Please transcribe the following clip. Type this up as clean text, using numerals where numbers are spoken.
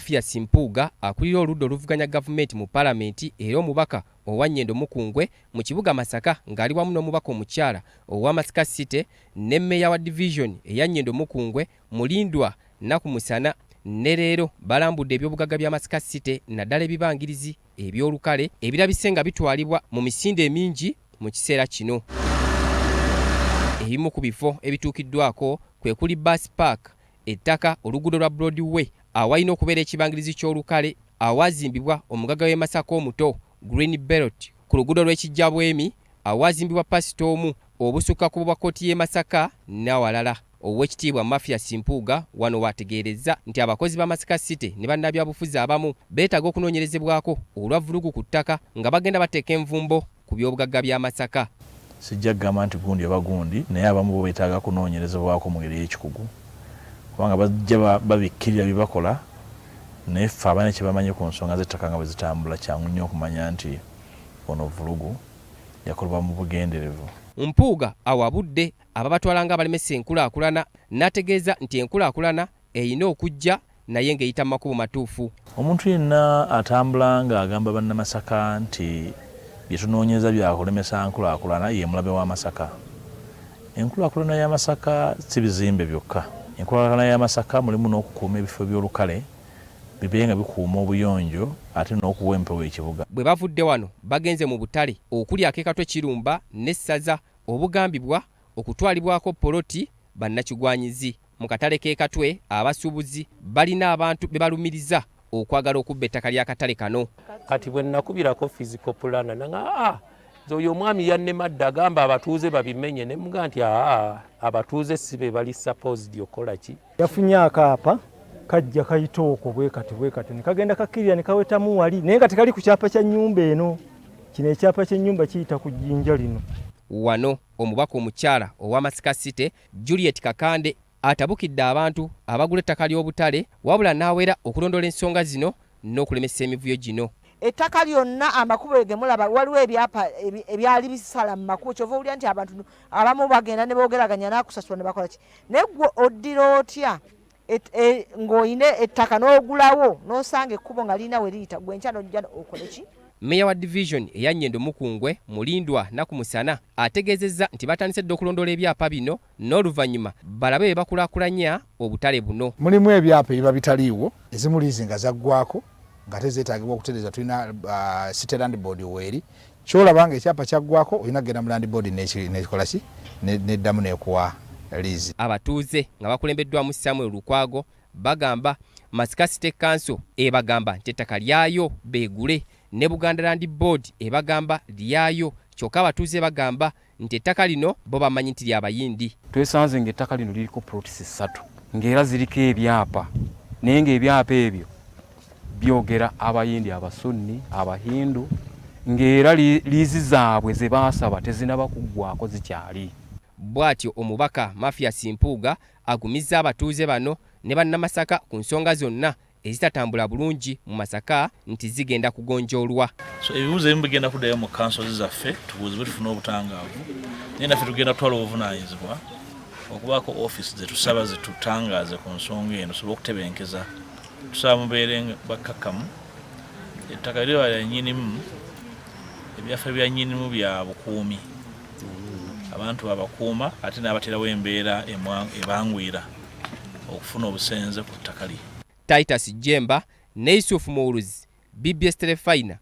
Mathias Mpuuga akulira oludda oluvuganya gavumenti mu palamenti era omubaka owa Nyendo Mukungwe mu kibuga Masaka ng'ali wamu n'omubaka omukyala owa Masaka City ne mmeeya wa divizoni eya Nyendo Mukungwe Mulindwa Naku Musana ne leero balambudde ebyobugagga bya Masaka City naddala ebibangirizi eby'olukale ebirabise nga bitwalibwa mu misinde emingi mu kiseera kino. Ebimu ku bifo ebituukiddwako kwe kuli Bus Park, ettaka oluguudo lwa Broadway awalina okubeera ekibangirizi ky'olukale awaazimbibwa omugagga w'e Masaka omuto Green Belt ku luguudo lw'e Kijjabwemi awaazimbibwa pasita omu obusukka ku bwa kkooti y'e Masaka n'awalala. Oweekitiibwa Mathias Mpuuga wano w'ategeerezza nti abakozi ba Masaka City ne bannabyabufuzi abamu beetaaga okunoonyerezebwako olwa vvulugu ku ttaka nga bagenda bateeka envumbo ku byobugagga bya Masaka. Sijja kugamba nti gundi oba gundi, naye abamu bo beetaaga kunoonyerezebwako mu ngeri y'ekikugu kubanga bajja babikkirira bye bakola, naye ffe abalina kye bamanyi ku nsonga z'ettaka nga bwe zitambula kyangu nnyo okumanya nti ono vvulugu yakolebwa mu bugenderevu. Mpuuga awabudde ababatwala ng'abalemesa enkulaakulana n'ategeeza nti enkulaakulana erina okujja naye ng'eyita mu makubo matuufu. Omuntu yenna atambula ng'agamba Bannamasaka nti bye tunoonyeza byakulemesa nkulaakulana ye mulabe wa Masaka. Enkulaakulana ya Masaka si bizimbe byokka. Enkulaakulana ya Masaka mulimu n'okukuuma ebifo by'olukale bibeere nga bikuuma obuyonjo ate n'okuwa empewo ekibuga. Bwe bavudde wano bagenze mu butale okuli ak'e Katwe Kirumba n'e Ssaza obugambibwa okutwalibwako poloti bannakigwanyizi. Mu katale k'e Katwe abasuubuzi balina abantu be balumiriza okwagala okubba ettaka ly'akatale kano. Kati bwe nakubirako physical planner nanga aa nze oyo omwami yannema dda, agamba abatuuze babimenye, ne mugamba nti aa abatuuze si be bali supposed okukola ki. Yafunye akaapa kajja kayita okwo bwe kati bwe kati ne kagenda kakkirira ne kawetamu wali, naye nga tekali ku kyapa kya nnyumba eno. Kino ekyapa ky'ennyumba kiyita ku jjinja lino. Wano omubaka omukyala owa Masaka City Juliet Kakande atabukidde abantu abagula ettaka ly'obutale wabula n'awera okulondoola ensonga zino n'okulemesa emivuyo gino. Ettaka lyonna amakubo ge mulaba waliwo ebyapa ebyali bisala mu makubo, kyova owulira nti abantu abamu bagenda ne boogeraganya n'akusasula ne bakola ki, naye gwe oddira otya ng'olina ettaka n'ogulawo n'osanga ekkubo nga lirina we liyita, gwe enkya n'ojja okole ki? Mmeeya wa division eya Nyendo Mukungwe Mulindwa Naku Musana ategeezezza nti batandise dda okulondoola ebyapa bino n'oluvannyuma balabe bwe bakulaakulanya obutale buno. Mulimu ebyapa ebiba bitaliiwo, ezimu liizi nga zaggwako ng'ate zeetaagibwa okutereeza. Tulina City Land Board weeri, kyolaba nga ekyapa kyaggwako olina kugenda mu Land Board nekikola ki neddamu nekuwa liizi. Abatuuze nga bakulembeddwamu Samuel Lukwago bagamba Masaka City Council ebagamba nti ettaka lyayo beegule ne Buganda Land Board ebagamba lyayo, kyokka abatuuze bagamba nti ettaka lino bo bamanyi nti lya Bayindi. Twesanze ng'ettaka lino liriko plots 3 ng'era ziriko ebyapa, naye ng'ebyapa ebyo byogera Abayindi, Abasunni, Abahindu, ng'era liizi zaabwe ze baasaba tezinaba kuggwako, zikyali. Bw'atyo omubaka Mathias Mpuuga agumizza abatuuze bano ne Bannamasaka ku nsonga zonna ezitatambula bulungi mu Masaka nti zigenda kugonjoolwa. So ebibuuzo ebimu bigenda kuddayo mu councils zaffe tubuuzibwe tufune obutangaavu, naye naffe tugenda kutwala obuvunaanyizibwa okubaako office zetusaba zitutangaaze ku nsonga eno tusobole okutebenkeza. Tusaba mubeere bakkakkamu, ettaka liba lya nnyinimu, ebyafa bya nnyinimu bya bukuumi, abantu babakuuma ate n'abateerawo embeera ebanguyira okufuna obusenze ku ttaka lye. Titus Jemba ne Yusuf Muwuluzi, BBS Terefayina.